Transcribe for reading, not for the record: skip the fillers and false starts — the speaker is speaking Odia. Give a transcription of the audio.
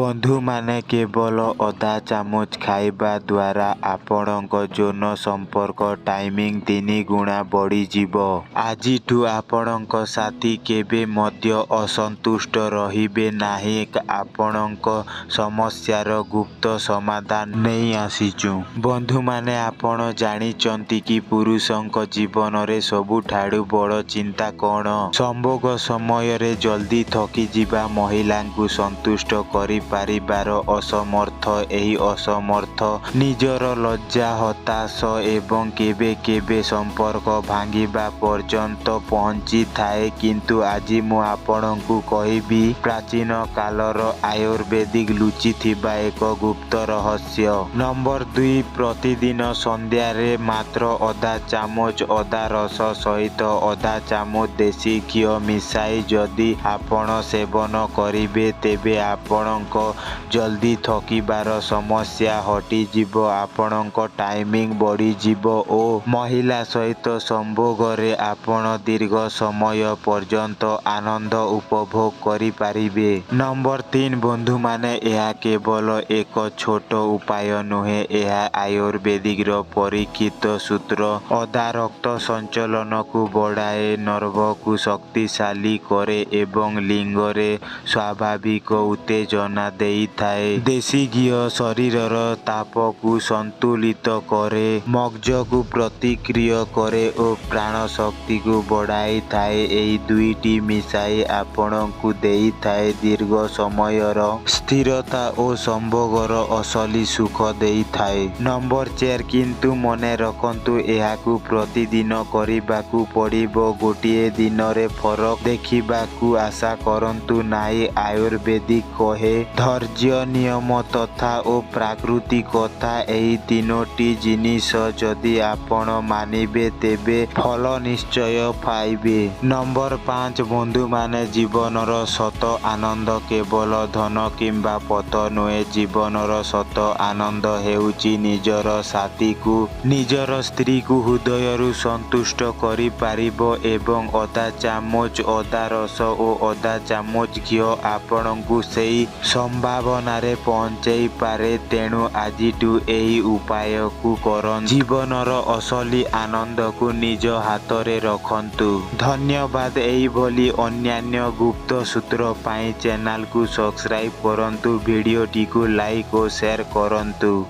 ବନ୍ଧୁମାନେ, କେବଳ ଅଧା ଚାମଚ ଖାଇବା ଦ୍ୱାରା ଆପଣଙ୍କ ଯୌନ ସମ୍ପର୍କ ଟାଇମିଂ 3 ଗୁଣା ବଢିଯିବ। ଆଜିଠୁ ଆପଣଙ୍କ ସାଥୀ କେବେ ମଧ୍ୟ ଅସନ୍ତୁଷ୍ଟ ରହିବେ ନାହିଁ। ଆପଣଙ୍କ ସମସ୍ୟାର ଗୁପ୍ତ ସମାଧାନ ନେଇ ଆସିଛୁ। ବନ୍ଧୁମାନେ, ଆପଣ ଜାଣିଛନ୍ତି କି ପୁରୁଷଙ୍କ ଜୀବନରେ ସବୁଠାରୁ ବଡ ଚିନ୍ତା କଣ? ସମ୍ଭୋଗ ସମୟରେ ଜଲଦି ଥକିଯିବା, ମହିଳାଙ୍କୁ ସନ୍ତୁଷ୍ଟ କରିପାରିବାର ଅସମର୍ଥ। ଏହି ଅସମର୍ଥ ନିଜର ଲଜ୍ଜା, ହତାଶ ଏବଂ କେବେ କେବେ ସମ୍ପର୍କ ଭାଙ୍ଗିବା ପର୍ଯ୍ୟନ୍ତ ପହଞ୍ଚିଥାଏ। କିନ୍ତୁ ଆଜି ମୁଁ ଆପଣଙ୍କୁ କହିବି ପ୍ରାଚୀନ କାଳର ଆୟୁର୍ବେଦିକ ଲୁଚିଥିବା ଏକ ଗୁପ୍ତ ରହସ୍ୟ। ନମ୍ବର 2, ପ୍ରତିଦିନ ସନ୍ଧ୍ୟାରେ ମାତ୍ର ଅଧା ଚାମଚ ଅଦା ରସ ସହିତ ଅଧା ଚାମଚ ଦେଶୀ ଘିଅ ମିଶାଇ ଯଦି ଆପଣ ସେବନ କରିବେ, ତେବେ ଆପଣଙ୍କ ଜଲଦି ଥକିବାର ସମସ୍ୟା ହଟିଯିବ, ଆପଣଙ୍କ ଟାଇମିଂ ବଢିଯିବ ଓ ମହିଳା ସହିତ ସମ୍ଭୋଗରେ ଆପଣ ଦୀର୍ଘ ସମୟ ପର୍ଯ୍ୟନ୍ତ ଆନନ୍ଦ ଉପଭୋଗ କରିପାରିବେ। ନମ୍ବର 3, ବନ୍ଧୁମାନେ, ଏହା କେବଳ ଏକ ଛୋଟ ଉପାୟ ନୁହେଁ, ଏହା ଆୟୁର୍ବେଦିକର ପରୀକ୍ଷିତ ସୂତ୍ର। ଅଦା ରକ୍ତ ସଞ୍ଚାଳନକୁ ବଢ଼ାଏ, ନର୍ଭକୁ ଶକ୍ତିଶାଳୀ କରେ ଏବଂ ଲିଙ୍ଗରେ ସ୍ୱାଭାବିକ ଉତ୍ତେଜନା ଦେଇଥାଏ। ଦେଶୀ ଘିଅ ଶରୀରର ତାପକୁ ସନ୍ତୁଳିତ କରେ, ମଗଜକୁ ପ୍ରତିକ୍ରିୟ କରେ ଓ ପ୍ରାଣଶକ୍ତିକୁ ବଢ଼ାଇଥାଏ। ଏହି ଦୁଇଟି ମିଶାଇ ଆପଣଙ୍କୁ ଦେଇଥାଏ ଦୀର୍ଘ ସମୟର ସ୍ଥିରତା ଓ ସମ୍ଭୋଗର ଅସଲି ସୁଖ ଦେଇଥାଏ। ନମ୍ବର 4, କିନ୍ତୁ ମନେ ରଖନ୍ତୁ, ଏହାକୁ ପ୍ରତିଦିନ କରିବାକୁ ପଡ଼ିବ। ଗୋଟିଏ ଦିନରେ ଫରକ ଦେଖିବାକୁ ଆଶା କରନ୍ତୁ ନାହିଁ। ଆୟୁର୍ବେଦିକ କହେ, ଧୈର୍ଯ୍ୟ, ନିୟମିତତା ଓ ପ୍ରାକୃତିକତା, ଏହି ତିନୋଟି ଜିନିଷ ଯଦି ଆପଣ ମାନିବେ, ତେବେ ଫଳ ନିଶ୍ଚୟ ପାଇବେ। ନମ୍ବର 5, ବନ୍ଧୁମାନେ, ଜୀବନର ସତ ଆନନ୍ଦ କେବଳ ଧନ କିମ୍ବା ପଦ ନୁହେଁ। ଜୀବନର ସତ ଆନନ୍ଦ ହେଉଛି ନିଜର ସାଥୀକୁ, ନିଜର ସ୍ତ୍ରୀକୁ ହୃଦୟରୁ ସନ୍ତୁଷ୍ଟ କରିପାରିବ ଏବଂ ଅଧା ଚାମଚ ଅଦା ରସ ଓ ଅଧା ଚାମଚ ଘିଅ ଆପଣଙ୍କୁ ସେହି ସମ୍ଭାବନାରେ ପହଞ୍ଚାଇପାରେ। ତେଣୁ ଆଜିଠୁ ଏହି ଉପାୟକୁ କରନ୍ତୁ, ଜୀବନର ଅସଲି ଆନନ୍ଦକୁ ନିଜ ହାତରେ ରଖନ୍ତୁ। ଧନ୍ୟବାଦ। ଏହିଭଳି ଅନ୍ୟାନ୍ୟ ଗୁପ୍ତ ସୂତ୍ର ପାଇଁ ଚ୍ୟାନେଲକୁ ସବସ୍କ୍ରାଇବ କରନ୍ତୁ, ଭିଡିଓଟିକୁ ଲାଇକ ଓ ସେୟାର କରନ୍ତୁ।